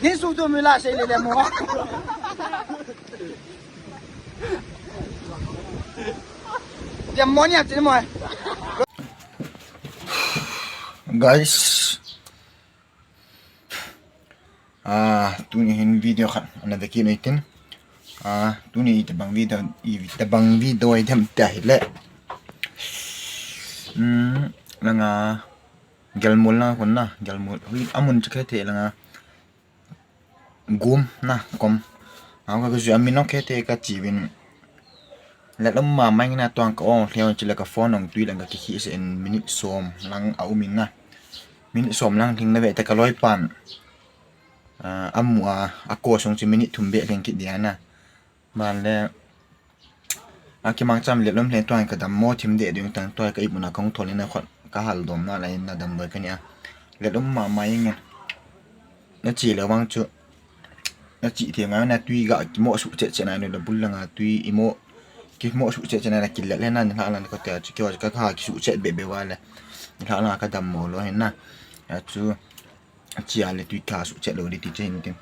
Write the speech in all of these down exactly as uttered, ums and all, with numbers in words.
Kin su tu mi la sei le le mo. Dia mo ni a ti mo. Guys, ah, tuni hin video khat ana vekit u hitin. Ah, tuni itobang video, itobang video idem te ahile. Hmm, langa Gelmol langa kon na, Gelmol. Hui, amun chu kei te langa. Gum na kom. Ang ka ju amin ong kei te ka chi vin. Let um ma mai na tuang ka ong lheo chile ka phone ong tui lang ka ki khi se in minute som lang a um in na. Minute som lang thing na ve te ka loi pan. Ah, amu a, a ko song chi minute thum be leng kit dia na. Ban le, a kimang cham let um le tuang ka dam mo thim de ding tang tuang ka ipuna kong thol in a khot ka hal dom na la in na dam loi ka nia. Let um ma mai nge. Na chi le wang chu. Na chi the nga na tui ga ki mo su che che na no da bul la nga tui i mo ki mo su che che na la ki le le na ni la la ko te chu ki wa ka ka ki su che be be wa le. Ni la la ka dam mo lo hin na. Ya chu chi a le tui ka su che lo di ti che hin tin.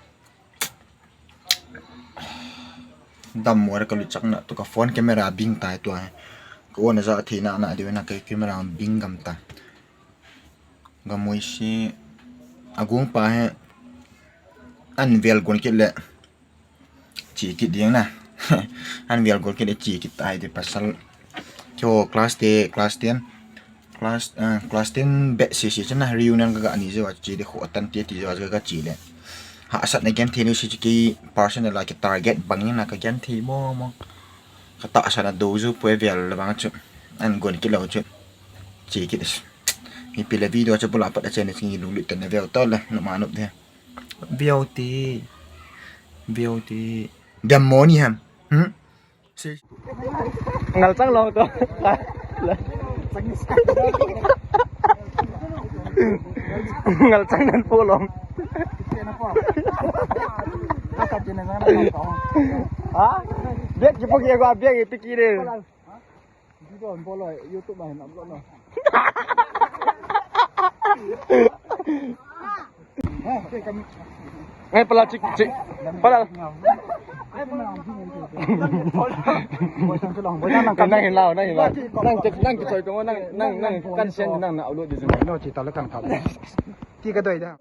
Dam mo ra ka lu chak na to ka phone camera bing tai to. Ko na za the na na de na ka camera bing gam ta. Gamui si agung pa he an vel gon kit le chi kit ding na. An vel gon kit le chi kit tai de pasal. Cho class te, class ten. Class, ah, class ten be si si chana reunion ka ga ni je wa chi de kho tan te ti je wa ka chi le. Ha sat na gen the ni si ki personal la ki target bang ni na ka gen the mo mo. Ka ta sa na do ju poi vel le bang chu. An gon kit lo chu. Chi kit is. Hi pile video chu bula pat a chen ni lu lu tan na vel to le no ma no de. Beauty. Beauty. Dem mo ni ham. Hmm? Ngal chang long to. Ngal chang nan po long. Ha? Bek ki po ki ko bek ki ki de. Video on bolo YouTube ma hin upload no. Ngai pala chik chik. Pala. Nang hin lao, nang hin lao. Nang chik, nang choi ko nang, nang, nang kan sen nang na upload di. No chi ta la kan ka. Ti ka doi da.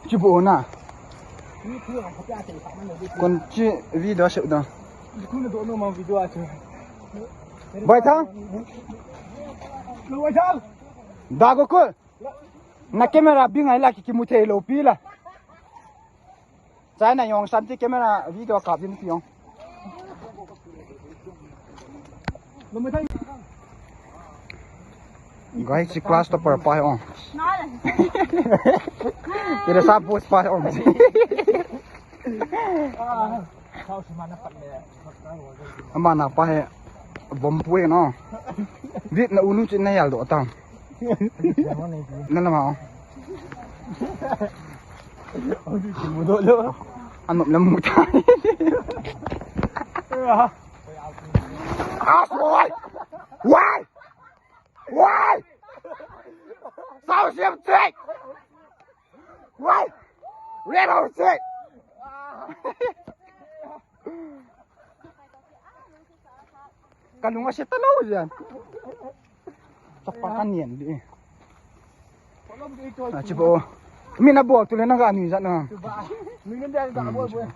Chibu na. Kon chi video se da. Boy Thang. Da go ko. Na camera bing ai la ki kimu thei lo pi la. China yong san ti camera video kap din ti yong. Guys, si class topper pa ong. Tira sa post pa ong. Ama na pa he bom pu he no. Vit na unu chin na yal do tang. Na na ma. Anop la mu ta. Asoi. Why? Why? Sao siam chek. Why? Red or chek. Ka lunga se ta lo jan. Chapa ka nian di. A chi bo. Mi na bol tu le na ga ni ja na. Mi na da ga bol bol.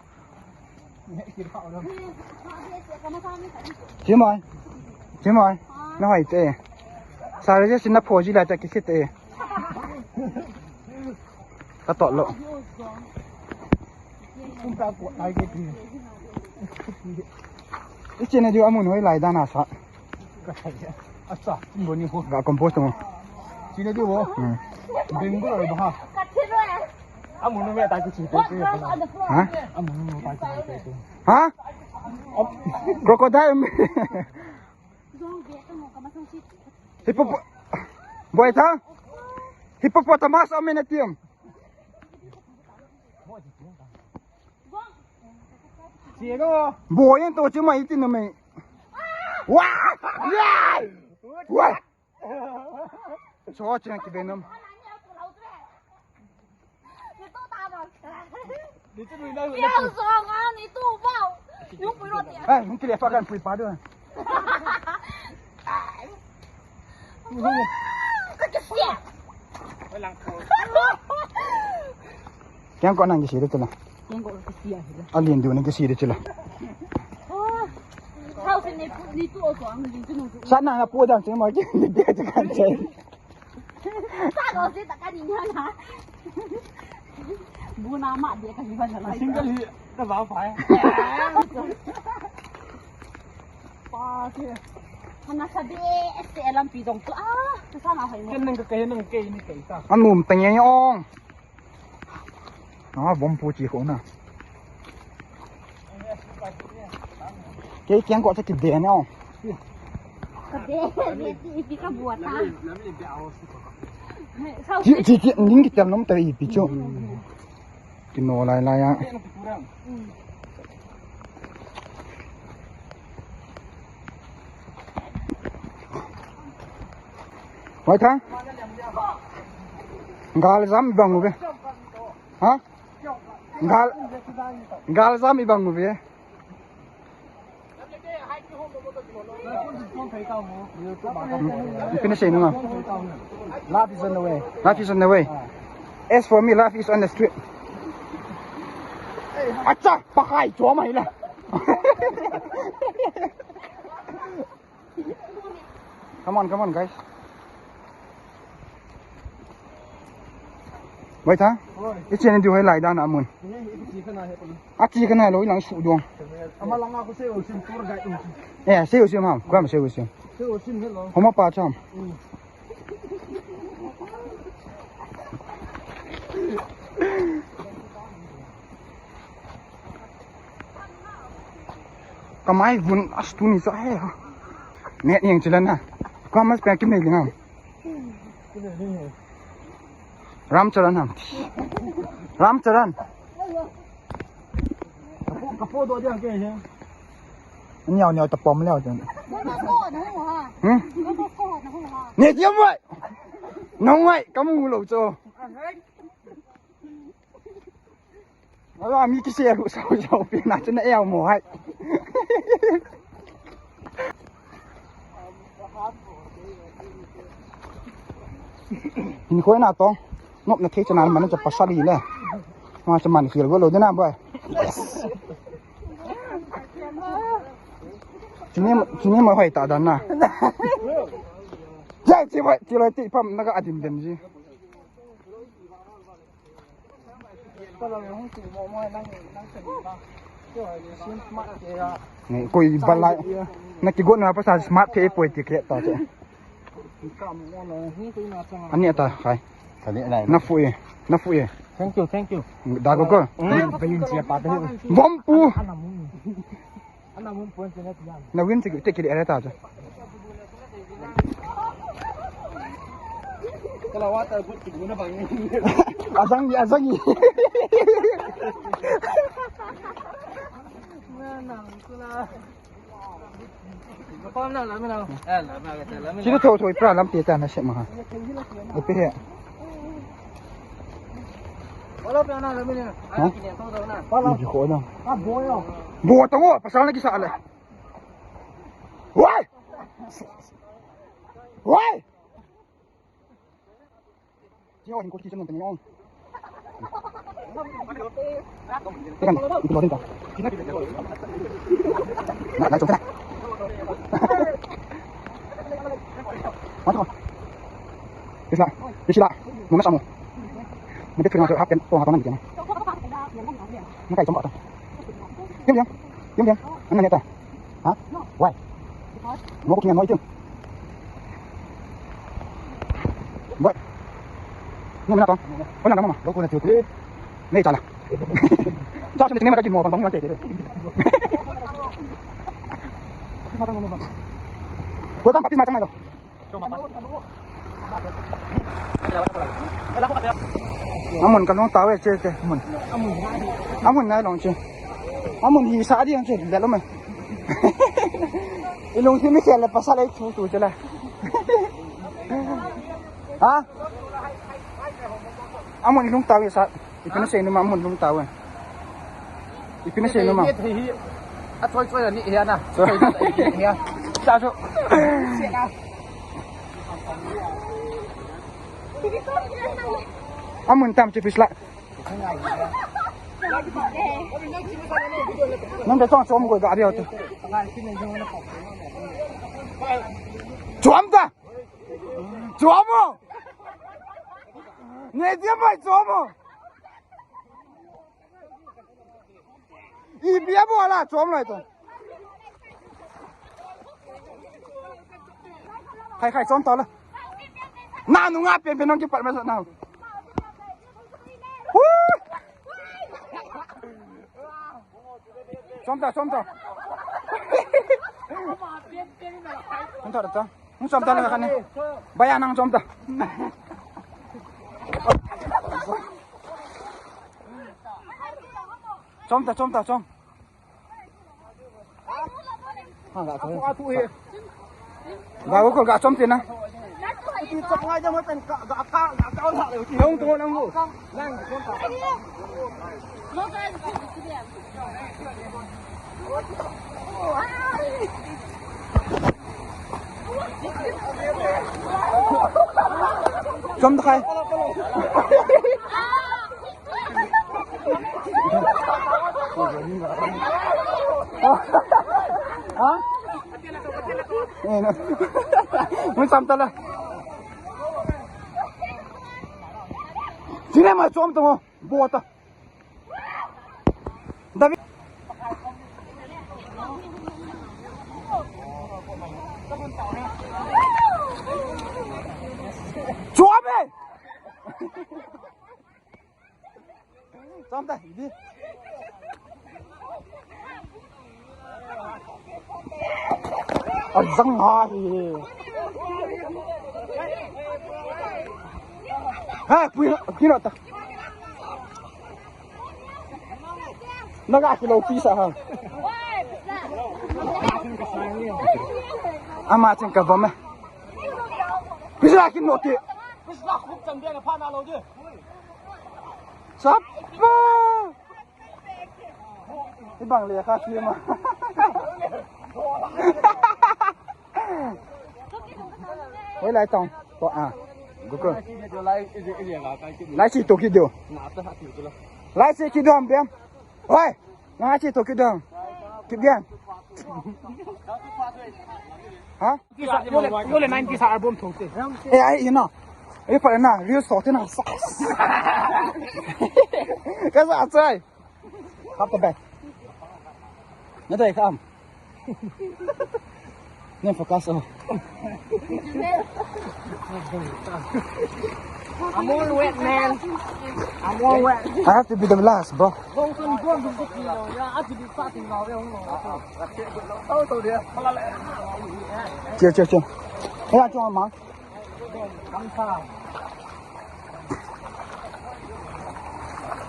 Chi mai. Chi mai. Na hai te. Sa re je sin na pho ji la ta ki se te. Ka to lo. Ichena diu amun hoi lai dana sa. Acha, ibo ni ho. Ga compose mo. Chena diu ho. Hmm. Bengal ba ha. Amun me ta ki chi te. Ha? Amun me ta ki chi te. Ha? Crocodile. Hippo-, Boy Thang. Hippopotamus a min atim. Boy in to chi mai ti no mai. Wa! Wa! Cho chi ki venom. 你这没那个，不要说啊，你肚包，又不落地。哎，你给我发个鬼八段。这个线。Kiang ko nang kisi de chula. Kiang ko kisi de chula. Alin du nang kisi de chula. Sa na na pu dang ching mo ki de de kan chai. Sa ko si ta ka ni na. Bu na ma de ka ni ban na. Single hi ta ba pa. Pa ke. Hana sa de este lampi dong tu. Ah, sa na hai mo. Kan nang ka kai nang kai ni kai ta. Anum tang yang ong. Ah, bom pu chi ko na. Kei kiang ko sa ki de na. Ka de, de ti, ti ka bua ta. Chi, chi, chi, ning ki tam nom ta i pi chu. Ki no lai lai a. Wai tha. Gal jam bang u ve. Ha? Gal, gal jam i bang u ve. Ipi na sei nunga. Love is on the way. Love is on the way. As for me, love is on the street. Acha, pakai, chua mai la. Come on, come on, guys. Wai tha? Oi. I chen diu hai lai dan amun. Ni, i chi kana he pun. A chi kana lo i lang su dong. Ama langa ko se o sim tour guide u. Eh, se o sim ham. Kam se o sim. Se o sim he lo. Homa pa cham. Mm. Kamai vun as tu ni sa he ha. Net yang chilan na. Kamas pe kim nei lingam. Ramcharan ham. Ramcharan. Kapo, kapo do dia ke he. Niau niau ta pom leo chen. Hmm? Ni tiam wai. Nong wai kamu lo cho. Ala mi kise lu sau sau pi na chuna eo mo hai. Hin khoi na tong. Nop na thei chana man cha pasal hi le. Ma cha man khil go lo de na boy. Yes. Chini, chini ma hoi ta dan na. Jai chi boy, chi loi ti pam na ka adim dem ji. Ni koi balai. Na kigon na pasa smart the poi ti kre ta che. Ani ata khai. Na fu e. Na fu e. Thank you, thank you. Da go go. Bom pu. Na win ticket ticket era ta. Kala wata good ticket na bang. Asang di asang. Na na kula. Sino to to ipra lam ti ta na se ma. Ipi he. Ha? Ni ko na. Bo to ngo pasal na kisa le. Wai! Wai! Yo, ni ko ki channel tani on. Tekan, itu lo din ka. Na, na, chong ka. Mata ko. Isla, isla. Mo na samo. Mo de kina hap ken to hap na ni. Mo kai chong ka. Yum yum. Yum yum. Ana ne ta. Ha? Why? Mo ko kina no item. Boy. Ni mana tong. Ona kama ma. Lo ko na tu. Nei chala. Cha chu ni ma ka ji mo tong tong ni ma te te. Ko tang patis ma tang mai lo. Amun kalung tau e che che mun. Amun nai long che. Amun hi sa di ang che le lo mai. Ilung thim mi khel le pasal ei thu tu che la. Ha? Amun ilung tau e sa. Ipi nasei nom ham, amun lhung tauve. Ipi nasei nom ham. Ni thei hi. A choi choi ni hi ana. Choi. Choi ni hi a. Sa so. Amun tam chi pisla. Nang da chong chom ko ga dia tu. Chom ta. Chom mo. Ne dia mai chom mo. Ipi a bol a chom lai to. Khai khai chom to la. Na nunga pen pen nong kipat ma sa na. Hu! Chom ta, chom ta. Chom ta, chom ta. Hung chom ta la khat ni. Baya nang chom ta. Chom ta, chom ta, chom. Ha, ga chom. Ga ko ga chom te na. Hung to nang ho. Chom ta khai. Ha? Eh, na. Mun chom ta la. Sine ma chom ta mo. Bo ta. David. Chua be. Chua be. Azang ha hi. Hey, pui, pui na ta. Naga kilo pisa ha. Ama cheng ka bom e. Pisa kin no ti. Sap. Ibang le kha ti ma. Oi, lai tong. To a. Google. Lai si to ki do. Lai si ki do am bem. Oi. Lai si to ki do. Ki bem. Ha? Yo le, yo le nine kisa album thong te. Eh, ai, you know. Eh, pa na, real salt na. Ka sa chai. Kap ta bai. Na dai kam. Nen focus o. I'm all wet, man. I'm all wet. I have to be the last, bro. Chill, chill, chill. Hey, I want mine.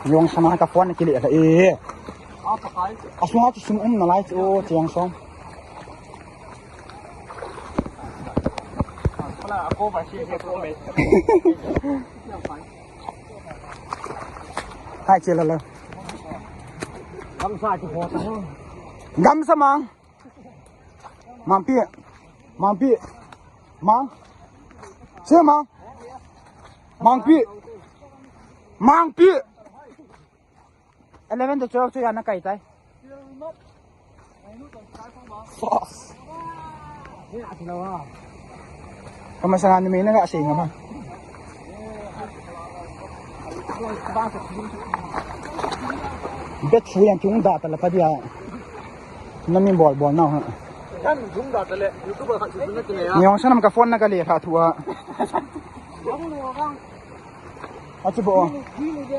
Jong sana ka phone kile ka e. Asunga chu sum um nalai chu o cheng song. Hai che la la. Gamsa mang. Mangpi. Mangpi. Mang. Se mang. Mangpi. Mangpi. Eleven to twelve chu yana kai tai. Sos. Kama sana ni me na ga se ngama. Bet fu yang chung da ta la pa dia. Na min bol bol na ha. Kan chung da ta le, YouTuber khat chu na ti ne ya. Ni ong sanam ka phone na ka le kha thu a. Achu bo.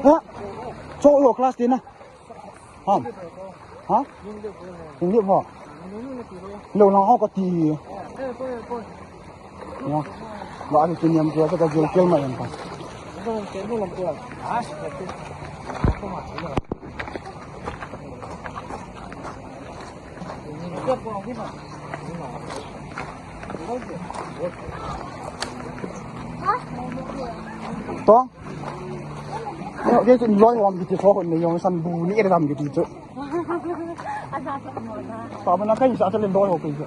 Ha? Cho lo class ti na. Ha? Ha? Ing lip ho. Lo lang ho ka ti. Ya. Ba ani tin yam ko ka jil kel ma yan ka. To? Ke chu loi hom kiti so ko ne yong san bu ni e dam kiti chu. Sa ba na kai sa ta le loi ho kai chu.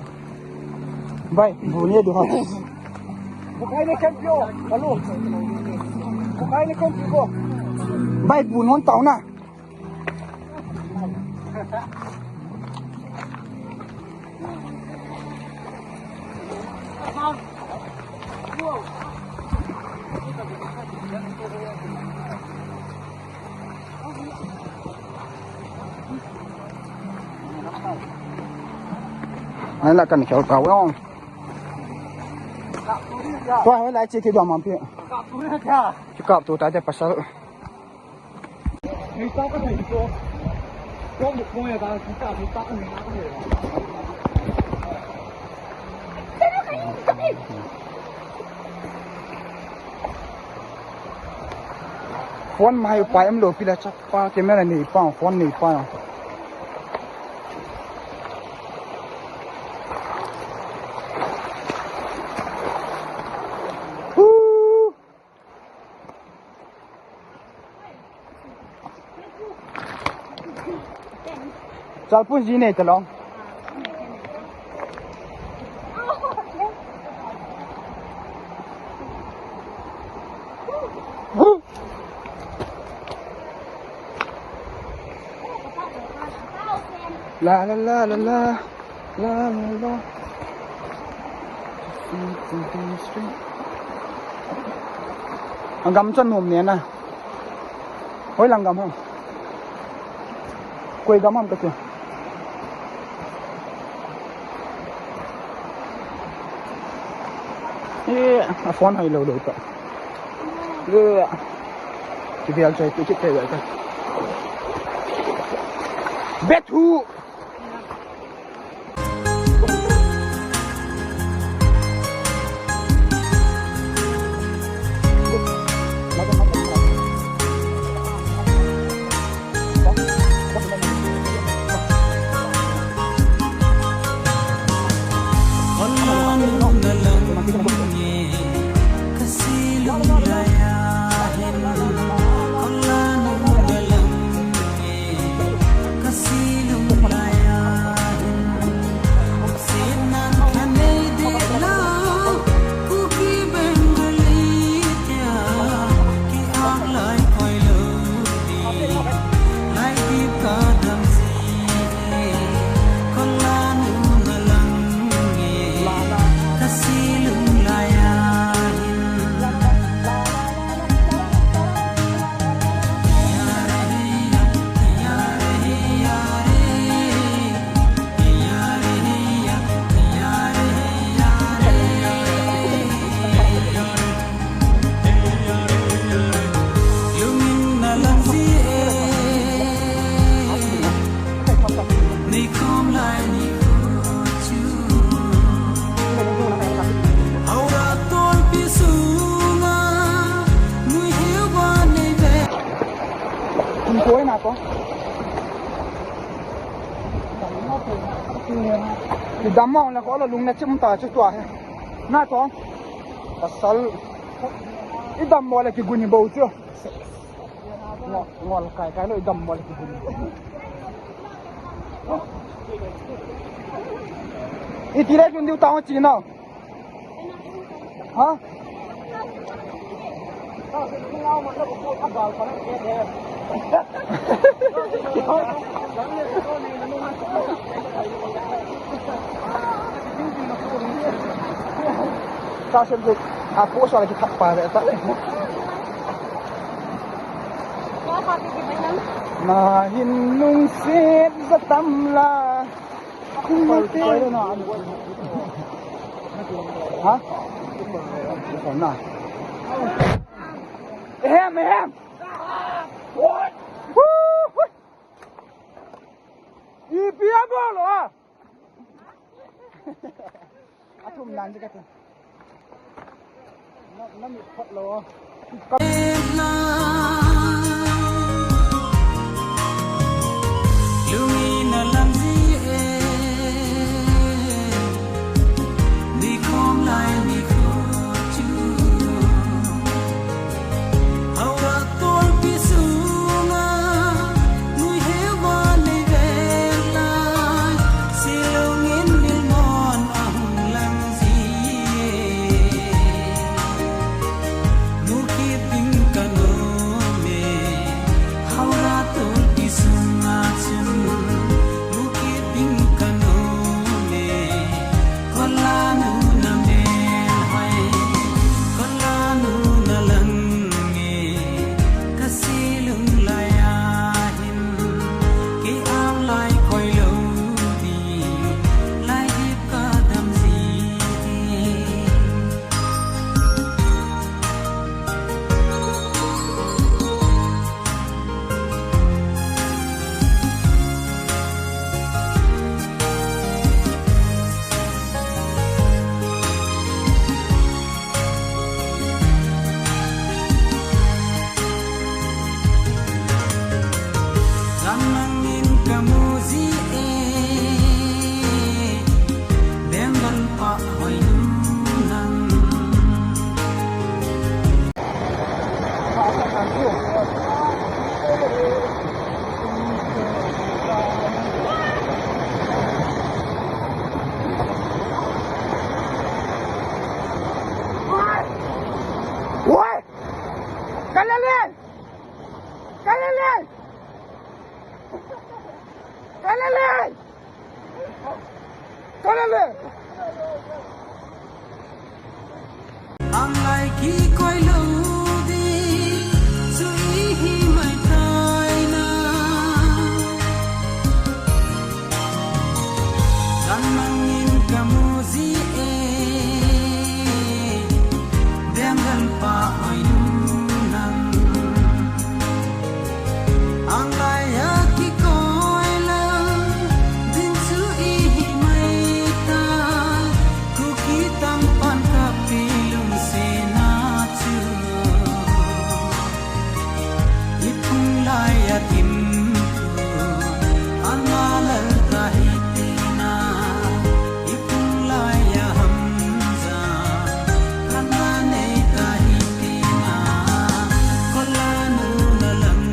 Bai, bu ni du ha. Bu kai ne kan pio. Alo. Bu kai ne kan pio. Bai, bu non tau na. Ai la kan khel ta vang. Tua hoi lai chi ki dua mam pi. Ki kap tu ta te pasal. Phone mai upai em lo pila chapa camera nei pa phone nei pa. Hu. Chalpun ji nei talong. La la la la la la la la. Ang gam chan hom ne na. Hoi lang gam ham. Koi gam ham ka chu. Eh, a phone hai lo lo ta. Eh. Ki bial choi tu ki te ta. Bet hu. Kum koi na ko. Idam mo la ko lo lung na chim ta chu tua he. Na to. Pasal. Idam mo la ki guni bo chu. Ngo, ngo la kai kai lo idam mo la ki guni bo. Iti le kun diu ta ho chi na. Ha? Ka sem se, a po sa ki thak pa le ta. Na hin lungset za tam la. Ha? Ehem, ehem. Ipi a bol o? Athum nan je ka tin. Nangin kamu ji e, Bengal pa hoinu nang. Woi! Kalele! Kalele! Kalele! Kalele! Anglai kikoi lou di, chu ihi mai tai na. Jan nangin kamu ji e, Bengal pa hoinu nang. Anglai a kikoi lou ding chu ihi mai tai, Kuki tangpan kapi lungsetna chu. Iphung lai a thim thu, Anglai lal tahi tina. Iphung lai a hamjam, Anglai nei tahi tina. Kola nu na lang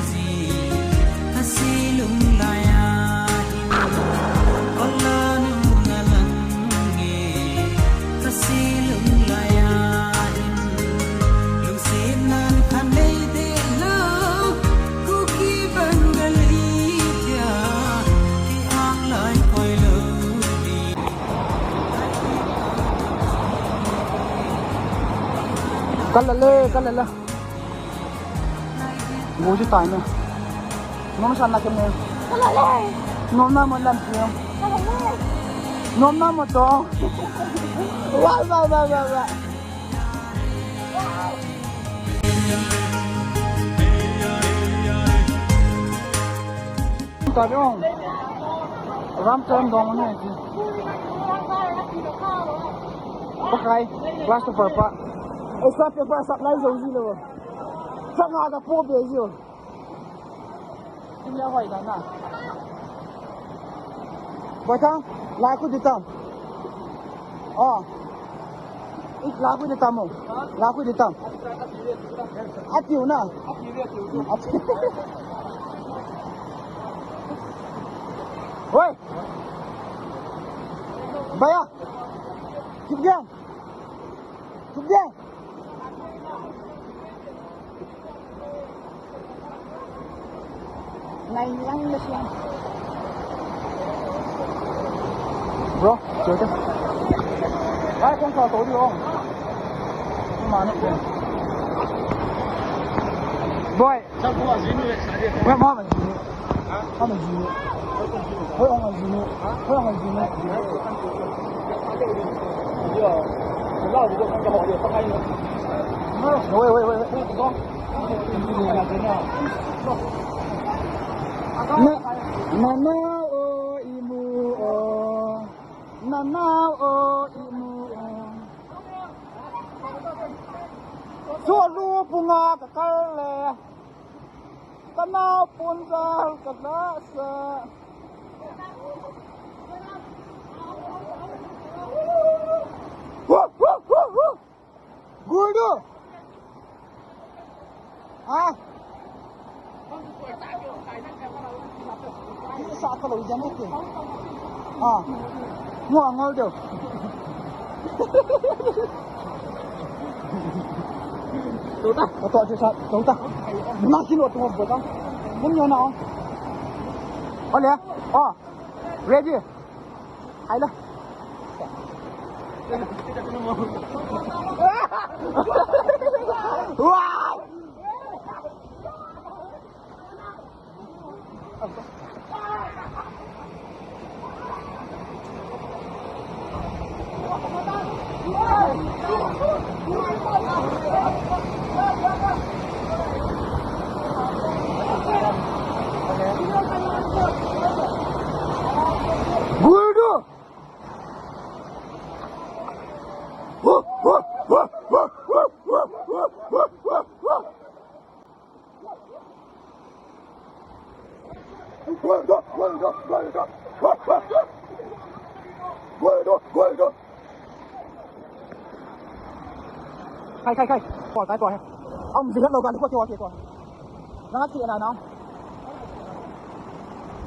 ji, kasi lung lai a hin. Kola nu na lang e, kasi lung lai a hin. Lungsetnan khan nei de lou, Kuki Bengali tia, ki-ang lai koi lou di. Kalele, kalele. Go ji tai na. Nom sa na ke me. Kalele. Nom na mo lam pi. Kalele. Nom na mo to. Wa, wa, wa, wa, wa. Tabi ong. Ram tem dong ne ji. Pakai, class to pa. Extra paper supply jo ji lo. Sa nga da po be ji. Sim le hoi da na. Boi thang, la ku di tam. Oh. Ih, la ku di tam mo. La ku di tam. Atiu na. Atiu. Oi. Baya. Keep going. Keep going. Nai lang na siya. Bro, chill te. Ai, kong sa to di ong. Mano ke. Boy. Sa ko azini. Boy, mama. Hoi, ang anjinu. Hoi, ang anjinu. Wait, wait, wait, wait. Na, na, na, o, imu, o. Na, na, o, imu, o. Sulu punga kakal le. Ka naopon jal ka lasa. Hu, hu, hu, hu. Guldu. Ha? Sa ka lo jan te. Ah. Mo angol do. Tota. Tota sa tota. Machine wa tong bota. Mun yo na. Ole. Oh. Ready. Ai la. Wow. Guldu. Khai, khai, khai. Poi, kai, poi. Aum jing het lou, gal khu kihol kit to. Nang a che na na.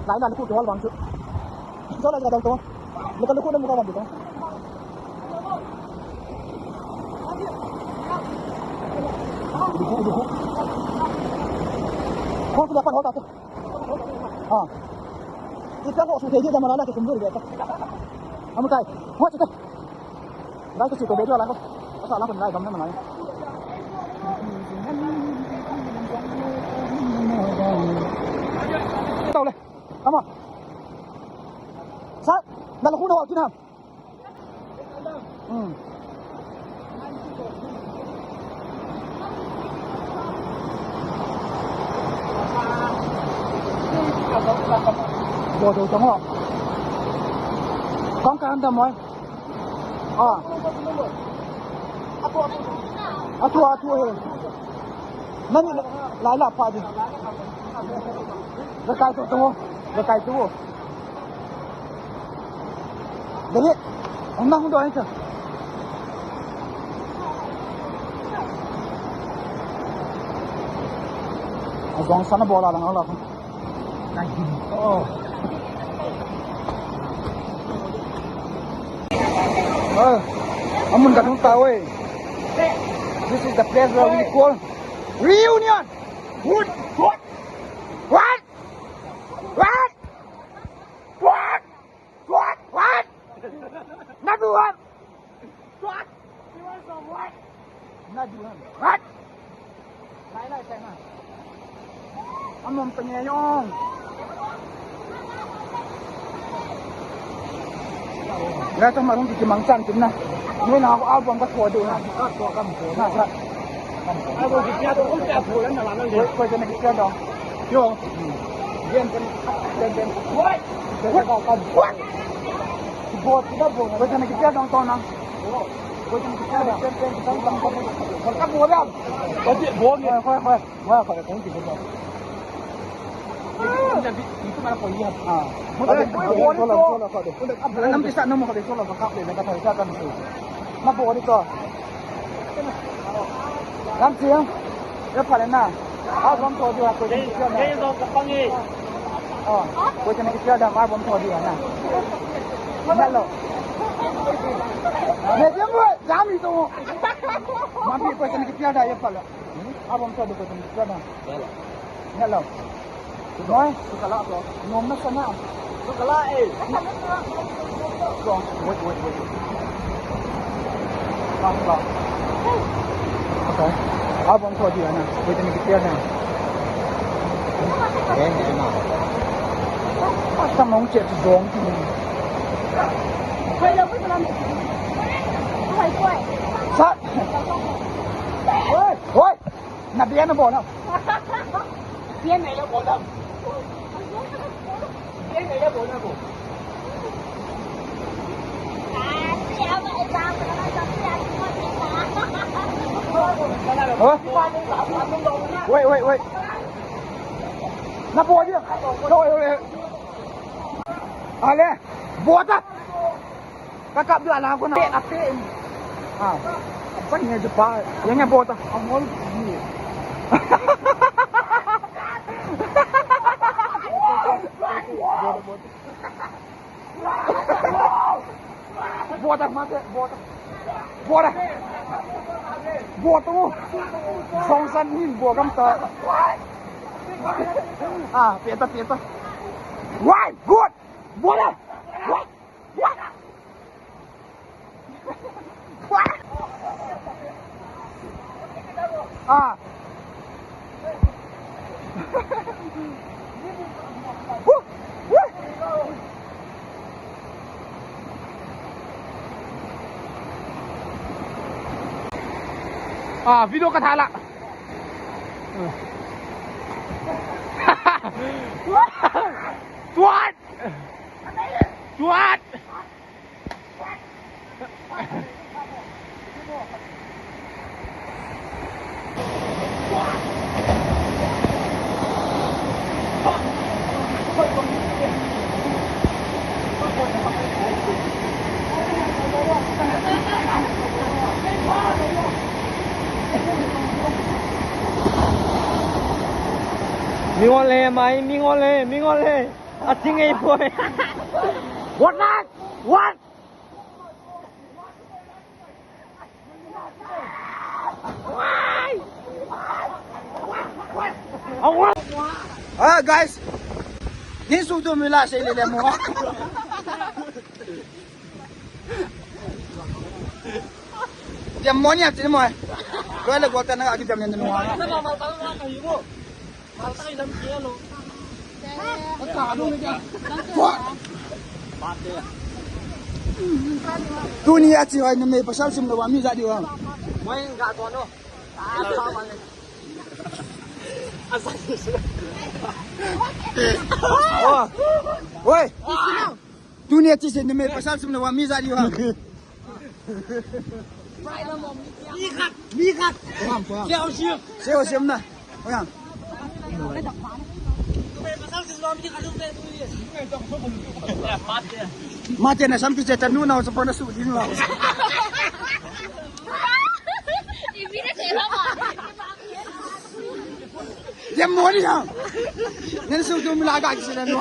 Lai la khu kihol vang chu. Cho la ka dong to. Lu ka lu khu na mu ka vang to. Khu kihol, pan hol ta. Ah. Ita ko su te ji da ma la la ke kum du de ta. Amu tai. Ho chu ta. Lai ko si ko be la ko. Asa la ko lai dam na ma lai. Tau le. Come on. Sa, na la khu na ho chu na. Hmm. Bo do tong lo. Kong kan da moi. Ah. Atu, atu he. Nani lai la pa di. Ga kai to to. Ga kai to. Dali, ang nang doon ito. Ang gong sana bola lang ako. Oh. Ah, amun ka thong tao eh. This is the place where we call reunion. What? What? What? What? What? What? What? Naduhan! What? You want some what? Naduhan. What? Lai, lai, China. Anom pa niya yung. Wala tong marung kikimang chan kin na. Ngayon ako album ka kodo na. Na, sa. Album kikya to, kung kya to, yan na lang. Wait, wait, wait, wait, wait. Yo. Yan, yan, yan, yan. What? What? What? Bot kita bot. Bot na kita dong to na. Bot na kita dong. Bot na kita dong. Bot na kita dong. Bot na kita dong. Bot na kita dong. Bot na kita dong. Ah. Bot na kita dong. Bot na kita dong. Bot na kita dong. Bot na kita dong. Bot na kita dong. Bot na kita dong. Lam Siang, ya pala na. Album to dia, ko jeng kisia na. Kei to kapang eh. Oh, ko jeng kisia da, album to dia na. Hello. Ne jeng mo, jami to. Mami ko jeng kisia da, ya pala. Album to dia, ko jeng kisia da. Hello. Moi, sukala to. Nom na sana. Sukala eh. Wait, wait, wait. Lang, lang. Okay. Abang ko dia na. Wait, ni kita na. Eh, eh, na. Asa mong cek dong. Sa. Oi, oi. Na biar na bona. Biar na ya bona. Wait, wait, wait. Na bol dia. Wait, wait, wait. Ale, bota. Kakap dia lah aku nak. Ape, ape. Ha. Apa ni aja pa? Yang yang bota. Amol. Bota mate, bota. Bota. Bota. Song san hin bota ta. Ah, peta, peta. Why? Good. Bota. Why? Ah. Ah, video ka thala. Tuat! Tuat! Mingol le, mai, mingol le, mingol le. Ating ei boy. What? What? Ah, guys. Ni su tu mi la se le le mo. Jam mo ni ati mo. Ko le ko ta na ki jam ni mo. Tuni a chi hoi numei pasal sim lou a mi ja diu ham. Oi. Tuni a chi se numei pasal sim lou a mi ja diu ham. Mi khat, mi khat. Ko ham, ko ham. Seo sim. Seo sim na. Ko ham. Mate na sam tu je tanu na sa pa na su din la. Ibi na se la ma. Ye mo ni ha. Nen su tu mi la ga ki se na no.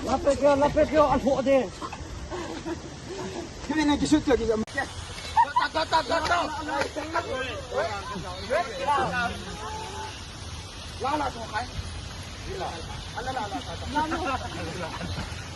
Lapet keo, lapet keo, alho de. Kini na kisut keo kisam. La la to kai. La la la la.